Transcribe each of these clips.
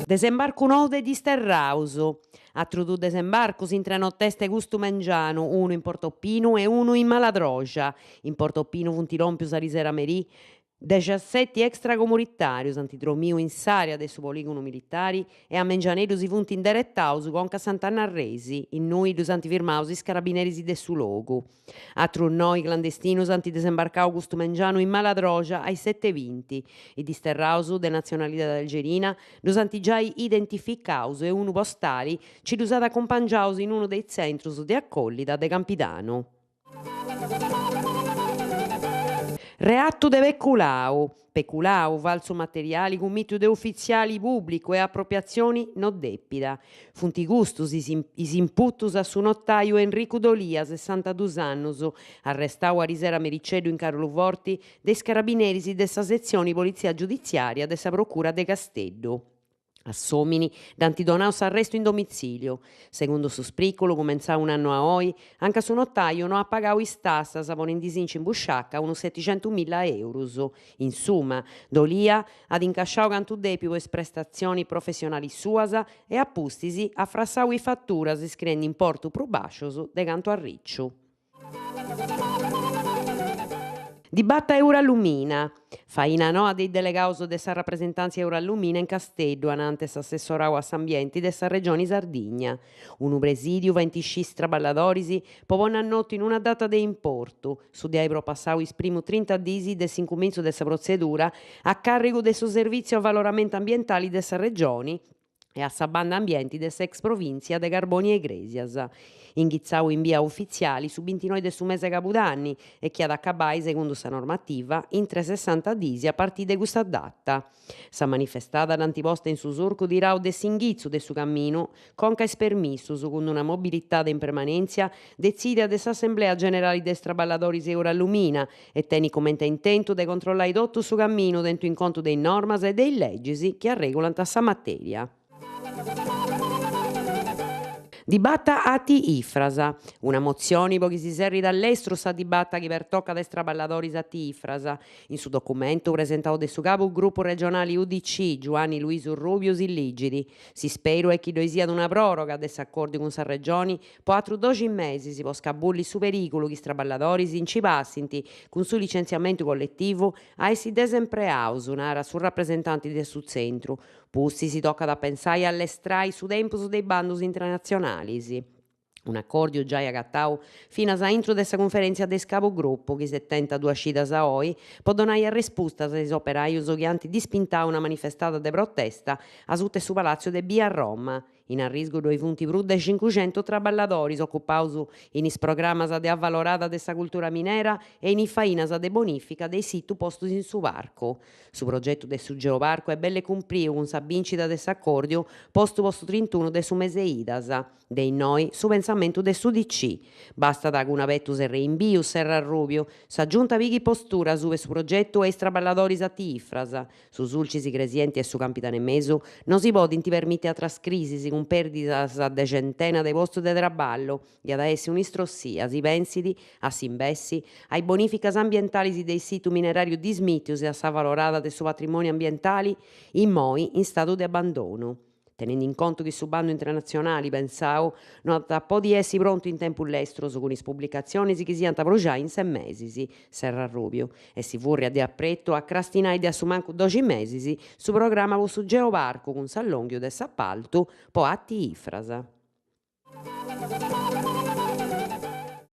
Desembarcu nou de disterraus. Atrus dus desembarcus intre notesta e custu mengianu, unu in Porto Pinu e unu in Maladroxa. In Porto Pinu funt lòmpius arisera merì Dexaseti extracomunitàrius ant dromiu in s'àrea de su polìgonu militari e a mengianeddu si funt inderetaus conca a Sant'Anna Arresi, innui ddus ant firmaus is carabineris de su logu. Atrus noi clandestinus ant desembarcau custu mengianu in Maladroxa a is seti e binti. Is disterraus, de natzionalidadi algerina, ddus ant giai identificaus e unu postali nci ddus at acumpangiaus in unu de is tzentrus de acollida de Campidanu. Reatu de peculau. Peculau, falsu materiali cumìtiu de ufitziali pùblicu e apropiatzioni no dèpida. Funt custus is imputus a su notaiu Enricu Dolia, sessantadus annus, arrestau arisera mericeddu in Carluforti de is carabineris de sa setzioni politzia giuditziària de sa Procura de Casteddu. A s'òmini dd'ant donau s'arrestu in domitzìliu. Segundu su sprìculu, cumentzau un'annu a oi, anca su notaiu no at pagau is tassas ponendisinci in busciaca unus seticentumilla eurus. In suma, Dolia at incasciau cantu dèpiu po is prestatzionis professionalis suas e a pustis at frassau is faturas iscriendi importus prus bàscius de cantu arriciu. Dibata Eurallumina. Faina noa de is delegaus de sa rapresentàntzia Eurallumina in Casteddu anante s'assessorau a s'ambienti de sa Regioni Sardigna. Unu presìdiu faint sciri is traballadoris po ponni a notu in una data de importu, su de ai propassau is primus trinta dis de s'incumintzu de sa protzedura a càrrigu de su Servìtziu Avaloramentu Ambientali de sa Regioni, e a sa banda ambienti de s'ex provìntzia de Carbònia Igrèsias, inghitzau in bia ufitziali su bintinoi de su mese cabudanni e chi at a acabai, segundu sa normativa, intre sessanta dis a partì de custa data. Sa manifestada dd'ant posta in su surcu tirau de s'inghitzu de su caminu conca a is permissus, cun una mobilitada in permanèntzia detzìdia de s'Assemblea Generali de is Traballadoris Eurallumina e tenit comente a intentu de controllai totu su caminu tentu in contu de is normas e de is legis chi arregulant sa matèria. Dibata AT Ifras. Una motzioni po chi si serrit a lestru sa dibata chi pertocat is traballadoris AT Ifras. In su documentu presentau de su cabu grupu regionali UDC, Giuanni Luisu Rubiu si ligit, S'isperu est chi ddoi siat una pròroga de s'acòrdiu cun sa Regioni po atrus doxi mesis po scabulli su perìgulu chi is traballadoris nci passint cun su licentziamentu colletivu a essi desempreaus, narat su rapresentanti de su tzentru. Pustis tocat a pensai a allestrai su tempus de is bandus internatzionalis. Un'acòrdiu giai agatau finas a intru de sa cunferèntzia de is cabugrupu chi s'est tenta duas cidas a oi po donai arrespustas a is operajus chi ant dispintau una manifestada de protesta asuta 'e su palàtziu de bia Roma. In arrisgu ddoi funt prus de cincuxentus traballadoris ocupaus in is programas de avalorada de sa cultura minera e in is fainas de bonìfica de is situs postus in su parcu. Su progetu de su Geoparcu est belle cumpriu cun sa bìncida de s'acòrdiu postu po su trintunu de su mese Idas. De innoi su pensamentu de s'UDC. Bastat cun abetus e reinbius, serrat Rubiu. Sa Giunta pighit postura asuba 'e su progetu e is traballadoris AT Ifras. Su Sulcis Igresienti e su Campidan'e Mesu no si podint permiti atras crisis cun perdidas de centena de postus de traballu. Iat a essi un'istrossia si pensit, a s'imbessi, a is bonificas ambientalis de is situs minerarius dismitius e a s'avalorada de su patrimoniu ambientali, immoi in stadu de abbandonu. Tenendi in contu chi su bandu internatzionali pensau no at a podi essi prontu in tempus lestrus cun is publicatzionis chi s'iant a pruxai in ses mesis, serrat Rubiu, e si furriat de apretu a crastinai de a su mancu doxi mesis su programa po su Geoparcu cun s'allonghiu de s'apaltu po AT Ifras.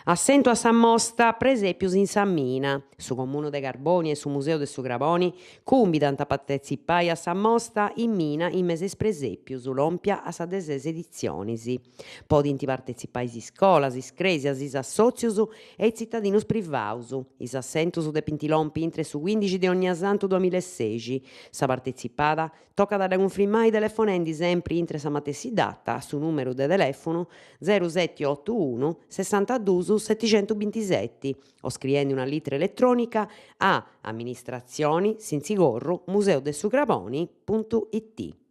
Assentu a s'ammosta Presèpius in sa mina. Su Comunu de Carbònia e su Museu de su Craboni cumbidant a partetzipai a s'ammosta In mina in mes'e is presèpius, lòmpia a sa de ses editzionis. Podint partetzipai is iscolas, is crèsias, is assòtzius e is tzitadinus privaus. Is assentus depint lompi intre su cuindixi de onniasantu duamilla e sexi. Sa partetzipada Tocat a dda cunfrimai telefonendi sempri intre sa matessi data a su nùmeru de telèfonu zeru seti otu unu sessantadus setixentubintiseti o scriendi una litra eletrònica a amministratzioni sintzigorru museu de su craboni puntu it.